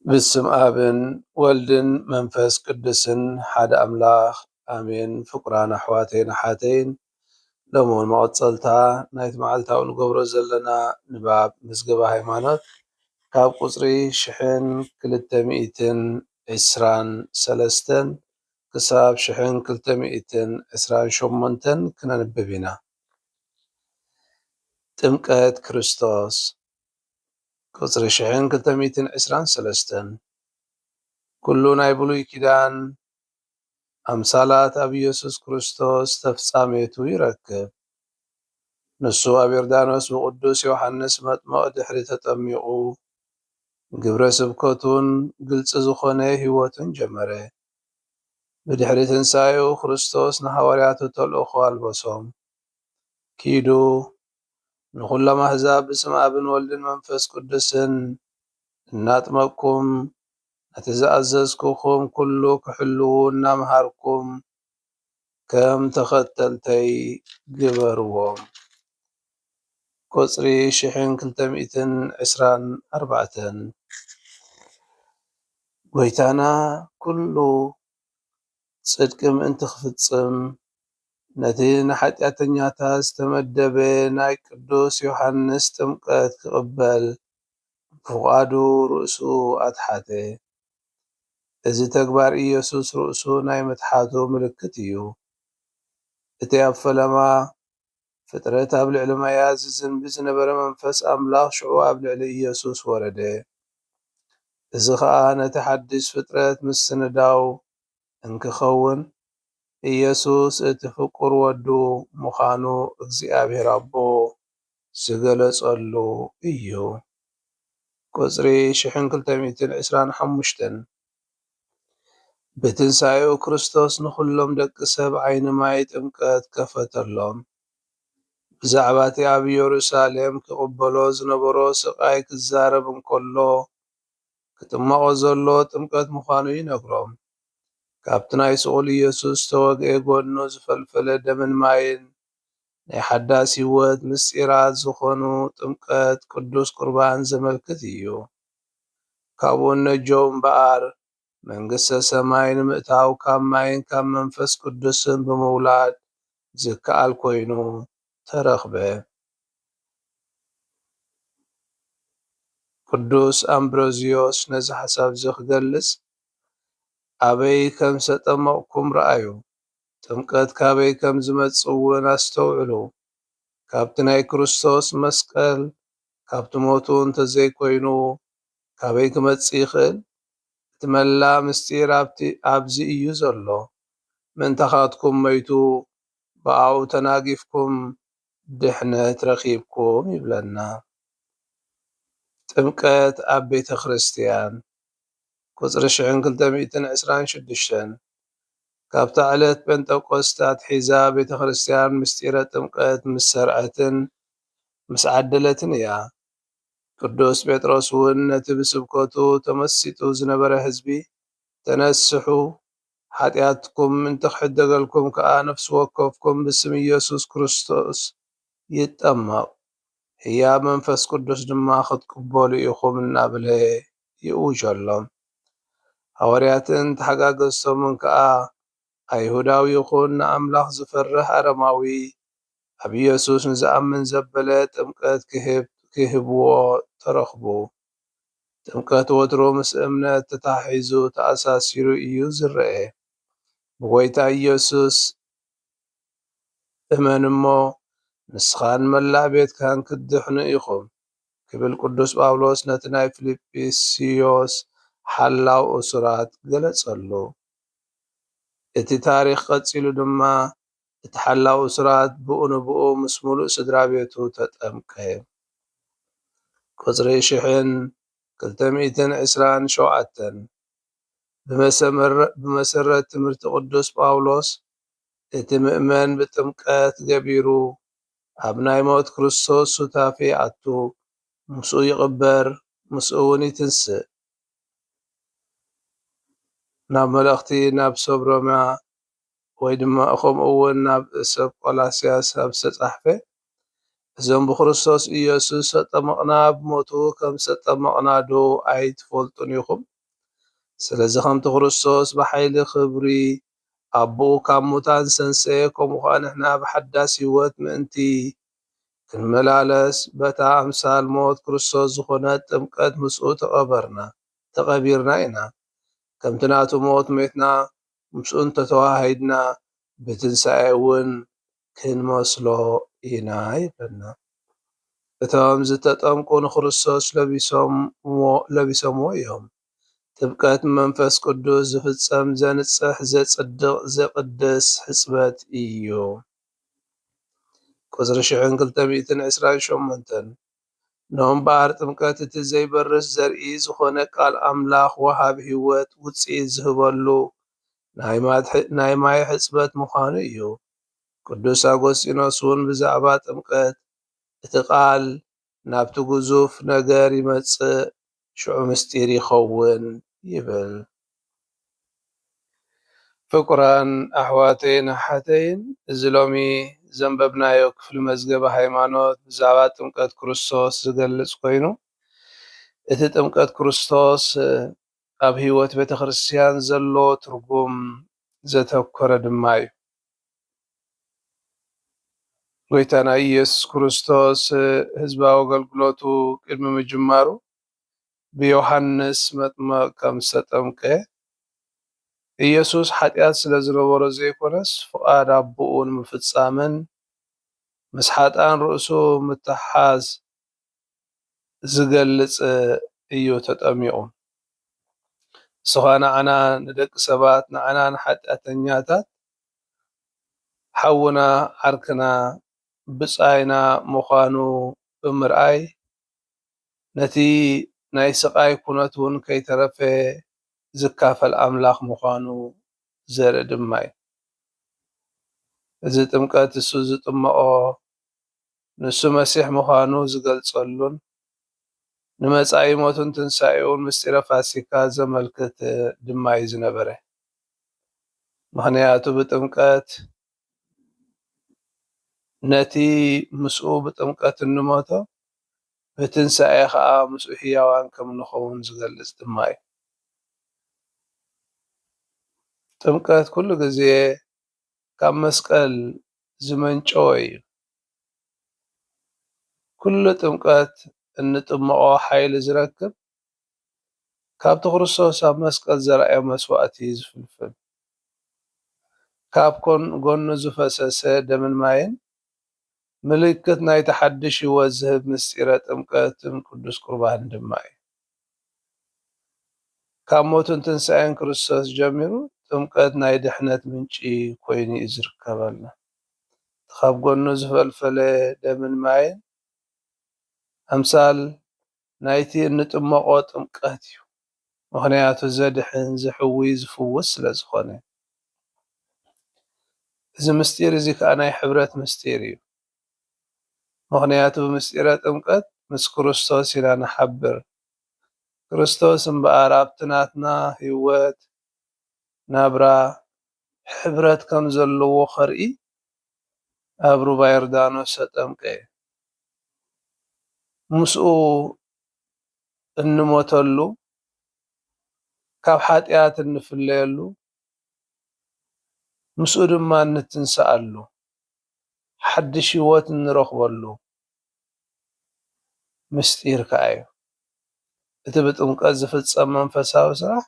ብስም ኣብን ወልድን መንፈስ ቅዱስን ሓደ ኣምላኽ ኣሜን። ፍቁራን ኣሕዋተይን ኣሓተይን፣ ሎሚ እውን መቐጸልታ ናይቲ መዓልታዊ ንገብሮ ዘለና ንባብ መዝገበ ሃይማኖት ካብ ቁጽሪ ሽሕን ክልተ ሚእትን ዕስራን ሰለስተን ክሳብ ሽሕን ክልተ ሚእትን ዕስራን ሸሞንተን ክነንብብ ኢና። ጥምቀት ክርስቶስ። ቁጽሪ ሽሕን ክልተ ሚእትን ዕስራን ሰለስተን። ኩሉ ናይ ብሉይ ኪዳን ኣምሳላት ኣብ ኢየሱስ ክርስቶስ ተፍጻሜቱ ይረክብ። ንሱ ኣብ ዮርዳኖስ ብቕዱስ ዮሃንስ መጥምቕ ድሕሪ ተጠሚቑ፣ ግብረ ስብከቱን ግልጺ ዝኾነ ህይወቱን ጀመረ። ብድሕሪ ትንሳኤኡ ክርስቶስ ንሃዋርያቱ ተልእኾ ኣልበሶም። ኪዱ፣ ንኹሎም ኣህዛብ ብስም ኣብን ወልድን መንፈስ ቅዱስን እናጥመቅኩም፣ ነቲ ዝኣዘዝኩኹም ኩሉ ክሕልዉ እናምሃርኩም፣ ከም ተኸተልተይ ግበርዎም። ቁጽሪ ሽሕን ክልተ ሚእትን ዕስራን ኣርባዕተን። ጎይታና ኩሉ ጽድቂ ምእንቲ ክፍጽም፣ ነቲ ንሓጢኣተኛታት ዝተመደበ ናይ ቅዱስ ዮሃንስ ጥምቀት ክቕበል ብፍቓዱ ርእሱ ኣትሓተ። እዚ ተግባር ኢየሱስ ርእሱ ናይ ምትሓቱ ምልክት እዩ። እቲ ኣብ ፈለማ ፍጥረት ኣብ ልዕሊ ማያት ዝዝንቢ ዝነበረ መንፈስ ኣምላኽ ሽዑ ኣብ ልዕሊ ኢየሱስ ወረደ። እዚ ኸኣ ነቲ ሓድሽ ፍጥረት ምስንዳው እንክኸውን፣ ኢየሱስ እቲ ፍቁር ወዱ ምዃኑ እግዚኣብሔር ኣቦ ዝገለጸሉ እዩ። ቁጽሪ ሽሕን ክልተ ሚእትን ዕስራን ሓሙሽተን። ብትንሳኤኡ ክርስቶስ ንኹሎም ደቂ ሰብ ዓይኒ ማይ ጥምቀት ከፈተሎም። ብዛዕባ እቲ ኣብ ኢየሩሳሌም ክቕበሎ ዝነበሮ ስቓይ ክዛረብ እንከሎ፣ ክጥመቖ ዘሎ ጥምቀት ምዃኑ ይነግሮም። ካብቲ ናይ ስቑል ኢየሱስ ዝተወግኤ ጎድኑ ዝፈልፈለ ደምን ማይን ናይ ሓዳስ ህይወት ምስጢራት ዝኾኑ ጥምቀት ቅዱስ ቁርባን ዘመልክት እዩ። ካብኡ እነጆ እምበኣር መንግስተ ሰማይ ንምእታው ካብ ማይን ካብ መንፈስ ቅዱስን ብምውላድ ዝከኣል ኮይኑ ተረኽበ። ቅዱስ ኣምብሮዝዮስ ነዚ ሓሳብ እዚ ክገልጽ፣ ኣበይ ከም ዝተጠመቕኩም ረኣዩ፣ ጥምቀት ካበይ ከም ዝመጽእ እውን ኣስተውዕሉ። ካብቲ ናይ ክርስቶስ መስቀል፣ ካብቲ ሞቱ እንተዘይኮይኑ፣ ካበይ ክመጽእ ይኽእል? እቲ መላእ ምስጢር ኣብቲ፣ ኣብዚ እዩ ዘሎ። ምእንታኻትኩም መይቱ፣ ብኣኡ ተናጊፍኩም ድሕነት ረኺብኩም ይብለና። ጥምቀት ኣብ ቤተ ክርስቲያን። ቁጽሪ ሽሕን ክልተ ሚእትን ዕስራን ሽዱሽተን። ካብታ ዕለት ጴንጠቆስት ኣትሒዛ ቤተ ክርስቲያን ምስጢረ ጥምቀት ምስ ሰርዐትን ምስ ዓደለትን እያ። ቅዱስ ጴጥሮስ እውን ነቲ ብስብከቱ ተመሲጡ ዝነበረ ህዝቢ፣ "ተነስሑ፣ ሓጢኣትኩም እንተኽሕደገልኩም ከኣ ነፍሲ ወከፍኩም ብስም ኢየሱስ ክርስቶስ ይጠመቕ፣ ህያብ መንፈስ ቅዱስ ድማ ክትቅበሉ ኢኹም" እናበለ ይእውጀሎም። ሃዋርያትን ተሓጋገዝቶምን ከኣ ኣይሁዳዊ ይኹን ንኣምላኽ ዝፈርህ ኣረማዊ ኣብ ኢየሱስ ንዝኣምን ዘበለ ጥምቀት ክህብ-፣ ክህብዎ ተረኽቡ። ጥምቀት ወትሩ ምስ እምነት ተተሓሒዙ ተኣሳሲሩ እዩ ዝረኤ። ብጎይታ ኢየሱስ እመን እሞ ንስኻን መላእ ቤትካን ክትድሕኑ ኢኹም፣ ክብል ቅዱስ ጳውሎስ ነቲ ናይ ፊልጵስዩስ ሓላው እሱራት ገለጸሉ። እቲ ታሪኽ ቀጺሉ ድማ፣ እቲ ሓላው እሱራት ብኡ ንብኡ ምስ ምሉእ ስድራ ቤቱ ተጠምቀ። ቁጽሪ ሽሕን ክልተ ሚእትን ዕስራን ሸውዓተን። ብመሰመረ-፣ ብመሰረት ትምህርቲ ቅዱስ ጳውሎስ፣ እቲ ምእመን ብጥምቀት ገቢሩ ኣብ ናይ ሞት ክርስቶስ ሱታፌ ይኣቱ፣ ምስኡ ይቕበር፣ ምስኡ እውን ይትንስእ። ናብ መልእኽቲ ናብ ሰብ ሮማ ወይ ድማ ከምኡ እውን ናብ ሰብ ቆላስያስ ኣብ ዝተጻሕፈ፣ "እዞም ብክርስቶስ ኢየሱስ ዝተጠመቕና ብሞቱ ከም ዝተጠመቕና ዶ ኣይትፈልጡን ኢኹም?" ስለዚ ከምቲ ክርስቶስ ብሓይሊ ክብሪ ኣቦኡ ካብ ሙታን ዝሰንሰየ፣ ከምኡ ኸኣ ንሕና ብሓዳስ ህይወት ምእንቲ ክንመላለስ፣ በታ ኣምሳል ሞት ክርስቶስ ዝኾነት ጥምቀት ምስኡ ተቐበርና፣ ተቐቢርና ኢና። ከምቲ ናቱ ሞት ሞትና፣ ምስኡ እንተተዋሃሂድና፣ ብትንሳኤ እውን ክንመስሎ ኢና ይብለና። እቶም ዝተጠምቁ ንክርስቶስ ለቢሶምዎ፣ ለቢሶምዎ እዮም። ጥምቀት መንፈስ ቅዱስ ዝፍጸም፣ ዘንጽሕ፣ ዘጽድቕ፣ ዘቕድስ ሕጽበት እዩ። ቁጽሪ ሽሕን ክልተ ሚእትን ዕስራን ሸሞንተን። እነሆ እምበኣር ጥምቀት እቲ ዘይበርስ ዘርኢ ዝኾነ ቃል ኣምላኽ ወሃቢ ህይወት ውጽኢት ዝህበሉ ናይ ማት-፣ ናይ ማይ ሕጽበት ምዃኑ እዩ። ቅዱስ ኣጎስጢኖስ እውን ብዛዕባ ጥምቀት፣ "እቲ ቃል ናብቲ ግዙፍ ነገር ይመጽእ፣ ሽዑ ምስጢር ይኸውን" ይብል። ፍቁራን ኣሕዋተይን ኣሓተይን፣ እዚ ሎሚ ዘንበብናዮ ክፍሊ መዝገበ ሃይማኖት ብዛዕባ ጥምቀት ክርስቶስ ዝገልጽ ኮይኑ፣ እቲ ጥምቀት ክርስቶስ ኣብ ህይወት ቤተ ክርስቲያን ዘሎ ትርጉም ዘተኮረ ድማ እዩ። ጎይታና ኢየሱስ ክርስቶስ ህዝባዊ ኣገልግሎቱ ቅድሚ ምጅማሩ ብዮሃንስ መጥምቕ ከም ዝተጠምቀ፣ ኢየሱስ ሓጢኣት ስለ ዝነበሮ ዘይኮነስ፣ ፍቓድ ኣቦኡ ንምፍጻምን ምስ ሓጥኣን ርእሱ ምትሕሓዝ ዝገልጽ እዩ ተጠሚቑ። ንሱ ኸኣ ንዓና ንደቂ ሰባት፣ ንዓና ንሓጢኣተኛታት፣ ሓውና፣ ዓርክና፣ ብጻይና ምዃኑ ብምርኣይ፣ ነቲ ናይ ስቓይ ኩነት እውን ከይተረፈ ዝካፈል ኣምላኽ ምዃኑ ዘርኢ ድማ እዩ። እዚ ጥምቀት እሱ ዝጥመቖ፣ ንሱ መሲሕ ምዃኑ ዝገልጸሉን ንመጻኢ ሞቱን ትንሳኤኡን ምስጢረ ፋሲካ ዘመልክት ድማ እዩ ዝነበረ። ምኽንያቱ ብጥምቀት ነቲ ምስኡ ብጥምቀት እንሞቶ፣ ብትንሳኤ ኸኣ ምስኡ ህያዋን ከም እንኸውን ዝገልጽ ድማ እዩ። ጥምቀት ኩሉ ግዜ ካብ መስቀል ዝመንጨወ እዩ። ኩሉ ጥምቀት እንጥመቖ ሓይሊ ዝረክብ ካብቲ ክርስቶስ ኣብ መስቀል ዘርኣዮ መስዋእቲ እዩ ዝፍልፍል። ካብ ኮን-፣ ጎኑ ዝፈሰሰ ደምን ማይን ምልክት ናይቲ ሓድሽ ህይወት ዝህብ ምስጢረ ጥምቀትን ቅዱስ ቁርባን ድማ እዩ። ካብ ሞትን ትንሳኤን ክርስቶስ ጀሚሩ ጥምቀት ናይ ድሕነት ምንጪ ኮይኑ እዩ ዝርከበልና። እቲ ካብ ጎኑ ዝፈልፈለ ደምን ማይን ኣምሳል ናይቲ እንጥመቖ ጥምቀት እዩ። ምኽንያቱ ዘድሕን፣ ዝሕዊ፣ ዝፍውስ ስለ ዝኾነ። እዚ ምስጢር እዚ ከኣ ናይ ሕብረት ምስጢር እዩ። ምኽንያቱ ብምስጢረ ጥምቀት ምስ ክርስቶስ ኢና ንሓብር። ክርስቶስ እምበኣር ኣብቲ ናትና ህይወት፣ ናብራ፣ ሕብረት ከም ዘለዎ ከርኢ ኣብ ሩባ ዮርዳኖስ ተጠምቀ። ምስኡ እንሞተሉ፣ ካብ ሓጢኣት እንፍለየሉ፣ ምስኡ ድማ እንትንስኣሉ፣ ሓድሽ ህይወት እንረኽበሉ ምስጢር ከኣ እዩ። እቲ ብጥምቀት ዝፍጸም መንፈሳዊ ስራሕ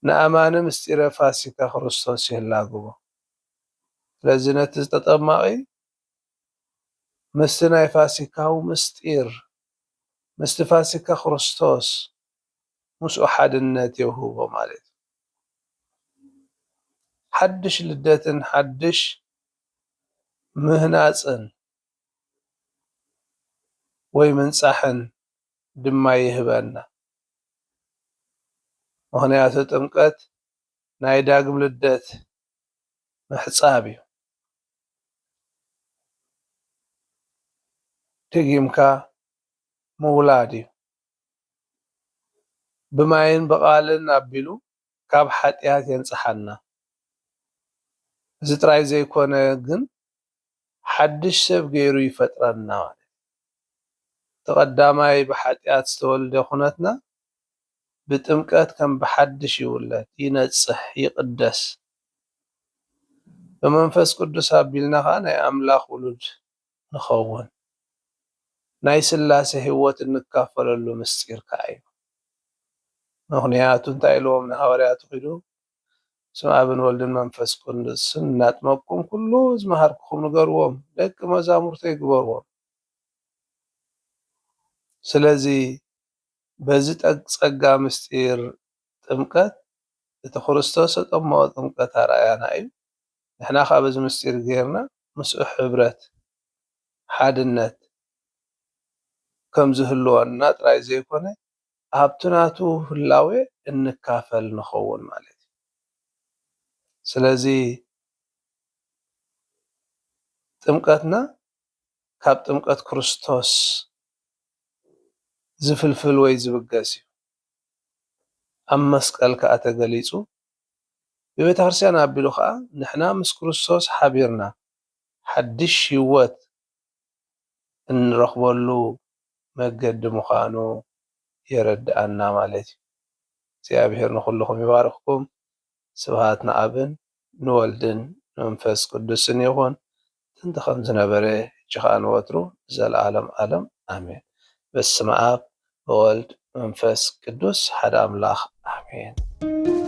ንኣማኒ ምስጢረ ፋሲካ ክርስቶስ የላግቦ። ስለዚ ነቲ ተጠማቒ ምስቲ ናይ ፋሲካዊ ምስጢር፣ ምስቲ ፋሲካ ክርስቶስ፣ ምስኡ ሓድነት የውህቦ ማለት እዩ። ሓድሽ ልደትን ሓድሽ ምህናጽን ወይ ምንጻሕን ድማ ይህበና። ምኽንያቱ ጥምቀት ናይ ዳግም ልደት ምሕጻብ እዩ። ደጊምካ ምውላድ እዩ። ብማይን ብቓልን ኣቢሉ ካብ ሓጢኣት የንጽሓና። እዚ ጥራይ ዘይኮነ ግን ሓድሽ ሰብ ገይሩ ይፈጥረና ማለት እዩ። እቲ ቀዳማይ ብሓጢኣት ዝተወልደ ኩነትና ብጥምቀት ከም ብሓድሽ ይውለድ፣ ይነጽሕ፣ ይቕደስ። ብመንፈስ ቅዱስ ኣቢልና ኸኣ ናይ ኣምላኽ ውሉድ ንኸውን። ናይ ስላሴ ህይወት እንካፈለሉ ምስጢር ከኣ እዩ። ምኽንያቱ እንታይ ኢልዎም ንሃዋርያቱ ኺዱ? ስም ኣብን ወልድን መንፈስ ቅዱስን እናጥመቅኩም ኩሉ ዝመሃርኩኹም ንገርዎም፣ ደቂ መዛሙርተይ ግበርዎም። ስለዚ በዚ ጠቅ-፣ ጸጋ ምስጢር ጥምቀት፣ እቲ ክርስቶስ ዘጠመቖ ጥምቀት ኣርኣያና እዩ። ንሕና ኸኣ በዚ ምስጢር ጌርና ምስኡ ሕብረት፣ ሓድነት ከም ዝህልወና ጥራይ ዘይኮነ፣ ኣብቲ ናቱ ህላዌ እንካፈል ንኸውን ማለት እዩ። ስለዚ ጥምቀትና ካብ ጥምቀት ክርስቶስ ዝፍልፍል ወይ ዝብገስ እዩ። ኣብ መስቀል ከኣ ተገሊጹ፣ ብቤተ ክርስቲያን ኣቢሉ ከኣ ንሕና ምስ ክርስቶስ ሓቢርና ሓድሽ ህይወት እንረኽበሉ መገዲ ምዃኑ የረድኣና ማለት እዩ። እግዚኣብሔር ንኹልኹም ይባርኽኩም። ስብሃት ንኣብን ንወልድን ንመንፈስ ቅዱስን ይኹን፣ ጥንቲ ከም ዝነበረ፣ ሕጂ ኸኣ ንወትሩ፣ ንዘለዓለም ዓለም፣ ኣሜን። በስመ ኣብ ወወልድ መንፈስ ቅዱስ ሓደ ኣምላኽ፣ ኣሜን።